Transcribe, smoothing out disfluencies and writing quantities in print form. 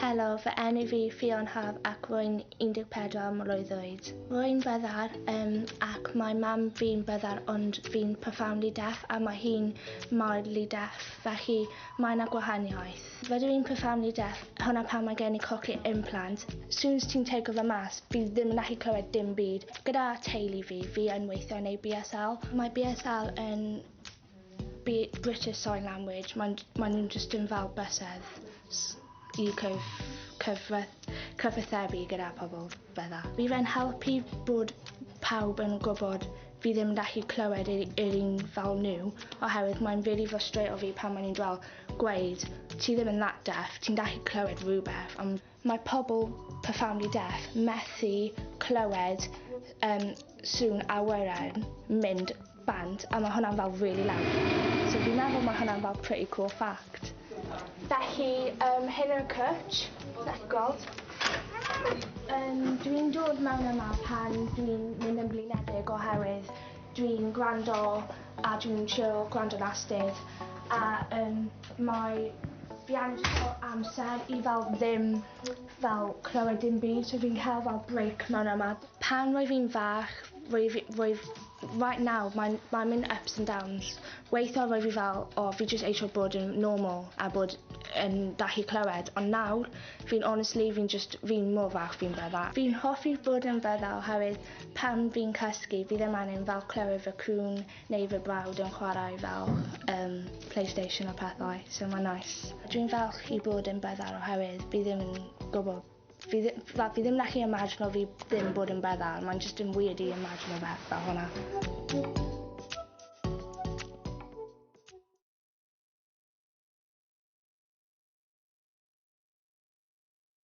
Helo, fy enw fi Ffion Haf ac rwy'n 14 mlwydd oed. Rwy'n byddar ac mae mam fi'n byddar ond fi'n profoundly deaf a mae hi'n mildly deaf, felly mae yna gwahaniaeth. Rydw i'n profoundly deaf, hwnna pan mae gen i cochlear implant. Soon as ti'n take fe mas, fi ddim yn gallu clywed dim byd. Gyda teulu fi, fi yn weithio yn ei BSL. Mae BSL yn British Sign Language, maen nhw'n just yn fel bysedd i cyfathrebu gyda pobl byddar. Fi fe'n helpu bod pawb yn gwybod fi ddim yn gallu clywed yr un fel nhw, oherwydd mae'n really frustrato fi pan maen nhw'n gweud ti ddim yn that deaf, ti'n gallu clywed rhywbeth, ond mae pobl profoundly deaf methu clywed sŵn awyren mynd bant, a mae hwnna'n fel really loud. So fi'n meddwl mae hwnna'n fel pretty cool fact. Felly, hyn yw'r cwtch, gweld. Dwi'n dod mewn yma pan dwi'n mynd yn blinedig oherwydd dwi'n gwrando a dwi'n trio gwrando'n astud a mae fi angen jyst cael amser i fel ddim fel clywed dim byd, so fi'n cael fel break mewn yma. Pan roedd fi'n fach, roedd right now mae'n mynd ups and downs. Weithiau roedd fi fel, o, fi jyst eisiau bod yn normal a bod yn gallu clywed, ond nawr fi'n honestly, fi'n mor falch fi'n byddar. Fi'n hoffi bod yn byddar oherwydd pan fi'n cysgu, fi ddim angen fel clywed fy cŵn neu fy brawd yn chwarae fel PlayStation a pethau, so mae'n nice. Dwi'n falch i bod yn byddar oherwydd fi ddim yn gwybod, fi ddim gallu imagino fi ddim bod yn byddar, mae'n just yn weird i imagino fe fel hwnna.